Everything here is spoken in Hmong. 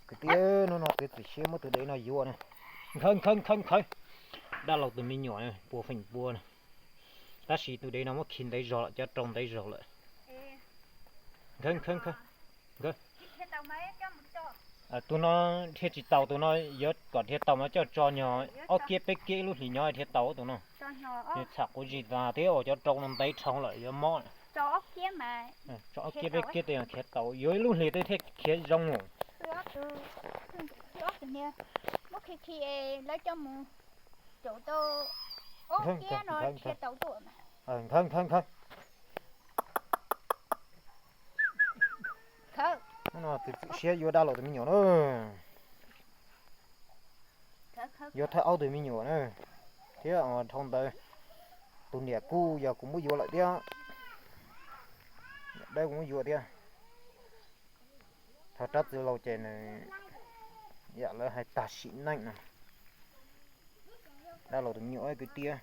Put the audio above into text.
Kwv tij, hnub no twv txim siab muab tus dev no yuav na. Nkhawv nkhawv nkhawv nkhawv. Dab laug tus me nyuam pua feem pua na. Tab sis tus dev no muab khi ntev zog lawm, cov rau ntev zog lawm. Nkhawv nkhawv nkhawv. Tus no dhia tsis taus, tus no yuav kom dhia tau mas coj tso nyog ob kiab peb kiab ib lub hlis nyob dhia tau tus no. Nws txham quav zis tas thiab uas cov rau no ntev dhau lawm yuav mob. Tso ob kiab peb kiab tej khiav tau, yuav ib lub hlis tej thiaj khiav zoo os. Muab khi khi lawv coj mus caum tau ob kiab no khiav tau tuaj. Nkhawv nkhawv nkhawv. Hnub no twv txim siab yuav dab laug tus me nyuam na. Yuav thawj aub tus me nyuam na. Thiab dhau ntawd tus niam kuj yog kuv muab yuav lawm thiab. Niam dawb kuv muab yuav thiab. Thaum rab txwv laus ces nws yam lawv hais tag sim neej no. Dab laug tus me nyuam kwv tij.